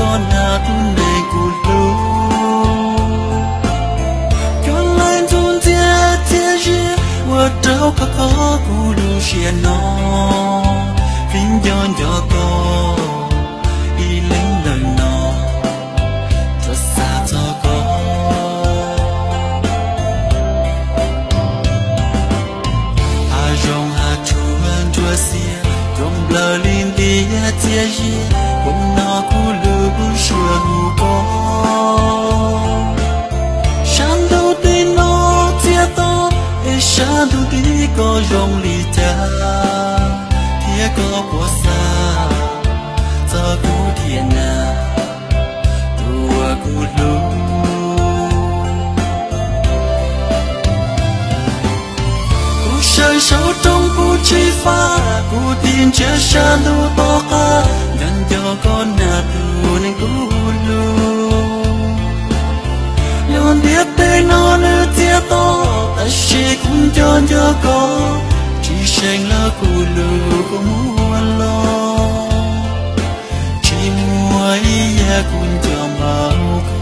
Nag tus neeg kuv hlub, cov laib ntxuj ntxiab txiaj ziab ua rau kho kho kuv lub siab no. Vim nco nco koj ib leeg ntawm no, tsuas xav txog koj. Hav zoov hav tsuag ntsuab xiab, zoo nplawg li ntiaj txiag ziab, kuv no kuv lub suab hu koj. Sab ntuj tim no txiaj to, es sab ntuj tim koj zoo li cas, thiab koj puas xav txog kuv thiab na, tus uas kuv hlub. Kuv sawv saum roob kuv tsis faj, kuv tig ntsiag sab ntuj tom qab, nco nco koj na tus neeg kuv hlub. Lub ntiaj teb no nws txiaj to, tab sis kuv nco nco koj, tsis seem los kuv lub kua muag los, tsis muaj ib yam kuv nco npaum koj.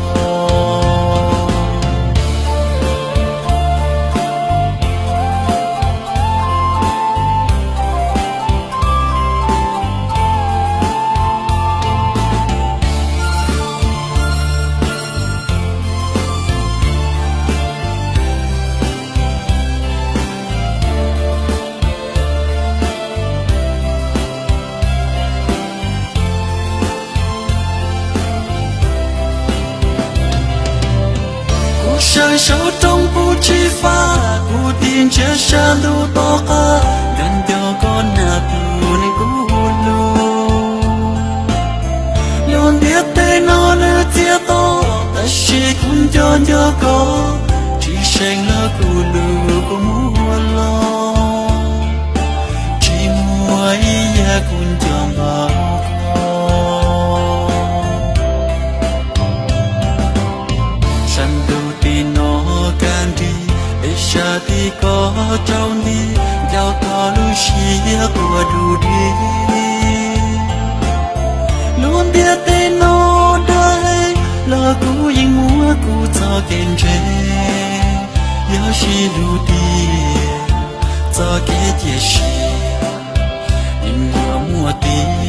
Kuv sawv saum roob kuv tsis faj, kuv tig ntsiag sab ntuj tom qab, nco nco koj na tus neeg kuv hlub. Lub ntiaj teb no nws txiaj to, tab sis kuv nco nco koj, tsis seem los kuv lub kua muag los, tsis muaj ib yam kuv nco npaum koj. Sab ntuj tim no kaj nrig, es sab tim koj tsaus nti, nco koj lub siab quaj du dig. Lub ntiaj teb no dab heev los kuv yeej muab kuv txoj kev ntseeg, yog sib hlub tiag txoj kev cia siab yeej yuav muaj tiag.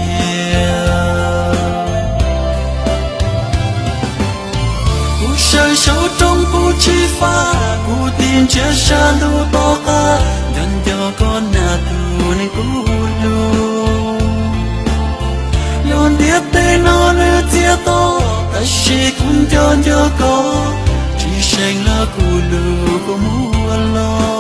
Kuv sawv saum roob kuv tsis faj, kuv tig ntsiag sab ntuj tom qab, nco nco koj na tus neeg kuv hlub. Lub ntiaj teb no nws txiaj to, tab sis kuv nco nco koj, tsis seem los kuv lub kua muag los.